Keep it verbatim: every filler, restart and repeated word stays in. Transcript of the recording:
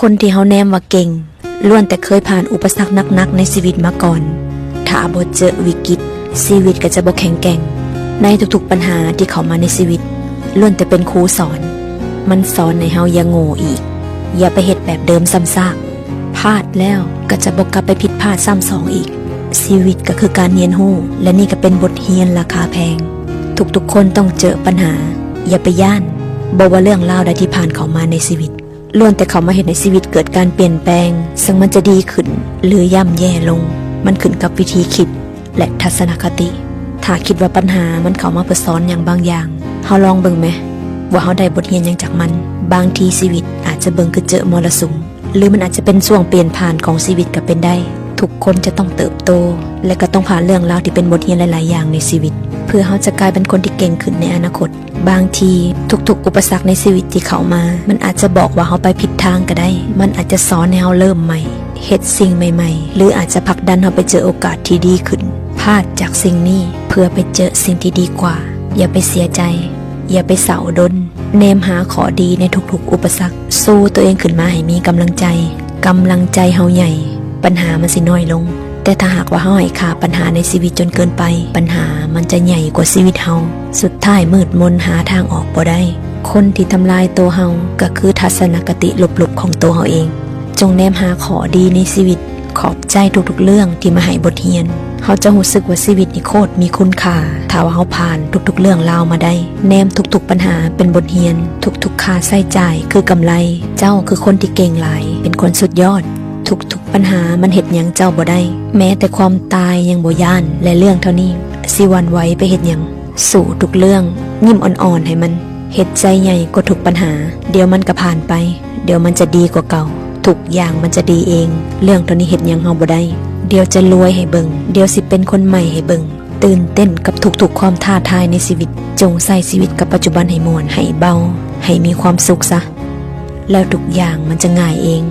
คนที่เฮาแนมว่าเก่ง ล้วนแต่เคยผ่านอุปสรรคหนักๆในชีวิตมาก่อน ถ้าบ่เจอวิกฤต ชีวิตก็จะบ่แข็งแกร่ง ในทุกๆปัญหาที่เข้ามาในชีวิต ล้วนแต่เป็นครูสอน มันสอนให้เฮาอย่าโง่อีก อย่าไปเฮ็ดแบบเดิมซ้ำซาก พลาดแล้วก็จะบ่กลับไปผิดพลาดซ้ำสองอีก ชีวิตก็คือการเรียนรู้ และนี่ก็เป็นบทเรียนราคาแพง ทุกๆคนต้องเจอปัญหา อย่าไปย้าน บ่ว่าเรื่องราวใดที่ผ่านเข้ามาในชีวิต ล้วนแต่เข้ามาเฮ็ดให้ชีวิตเกิดการเปลี่ยนแปลง ซึ่งมันจะดีขึ้น หรือย่ำแย่ลง มันขึ้นกับวิธีคิด และทัศนคติ ถ้าคิดว่าปัญหามันเข้ามาเพื่อสอนหยังบางอย่าง เฮาลองเบิ่งแหม ว่าเฮาได้บทเรียนหยังจากมัน บางทีชีวิตอาจจะเบิ่งคือเจอมรสุม หรือมันอาจจะเป็นช่วงเปลี่ยนผ่านของชีวิตก็เป็นได้ ทุกคนจะต้องเติบโต และก็ต้องผ่านเรื่องราวที่เป็นบทเรียนหลายๆอย่างในชีวิต เพื่อเฮาจะกลายเป็นคนที่เก่งขึ้นในอนาคต บางทีทุกๆอุปสรรคในชีวิตที่เข้ามา มันอาจจะบอกว่าเฮาไปผิดทางก็ได้ มันอาจจะสอนให้เฮาเริ่มใหม่ เฮ็ดสิ่งใหม่ๆ หรืออาจจะผลักดันเฮาไปเจอโอกาสที่ดีขึ้น พลาดจากสิ่งนี้เพื่อไปเจอสิ่งที่ดีกว่า อย่าไปเสียใจ อย่าไปเศร้าดน แนมหาข้อดีในทุกๆอุปสรรค สู้ตัวเองขึ้นมาให้มีกำลังใจ กำลังใจเฮาใหญ่ ปัญหามันสิน้อยลง แต่ถ้าหากว่าเฮาให้ค่าปัญหาในชีวิตจนเกินไป ปัญหามันจะใหญ่กว่าชีวิตเฮา สุดท้ายมืดมนหาทางออกบ่ได้ คนที่ทำลายตัวเฮาก็คือทัศนคติลบๆของตัวเฮาเอง จงแนมหาข้อดีในชีวิต ขอบใจทุกๆเรื่องที่มาให้บทเรียน เฮาจะรู้สึกว่าชีวิตนี่โคตรมีคุณค่า ถ้าว่าเฮาผ่านทุกๆเรื่องราวมาได้ แนมทุกๆปัญหาเป็นบทเรียน ทุกๆค่าใช้จ่ายคือกำไร เจ้าคือคนที่เก่งหลาย เป็นคนสุดยอด ทุกๆปัญหามันเฮ็ดหยังเจ้าบ่ได้ แม้แต่ความตายยังบ่ย้าน และเรื่องเท่านี้สิหวั่นไหวไปเฮ็ดหยัง สู้ทุกเรื่อง ยิ้มอ่อนๆให้มัน เฮ็ดใจใหญ่กว่าทุกปัญหา เดี๋ยวมันก็ผ่านไป เดี๋ยวมันจะดีกว่าเก่า ทุกอย่างมันจะดีเอง เรื่องเท่านี้เฮ็ดหยังเฮาบ่ได้ เดี๋ยวจะรวยให้เบิ่ง เดี๋ยวสิเป็นคนใหม่ให้เบิ่ง ตื่นเต้นกับทุกๆความท้าทายในชีวิต จงใช้ชีวิตกับปัจจุบันให้ม่วน ให้เบา ให้มีความสุขซะ แล้วทุกอย่างมันจะง่ายเอง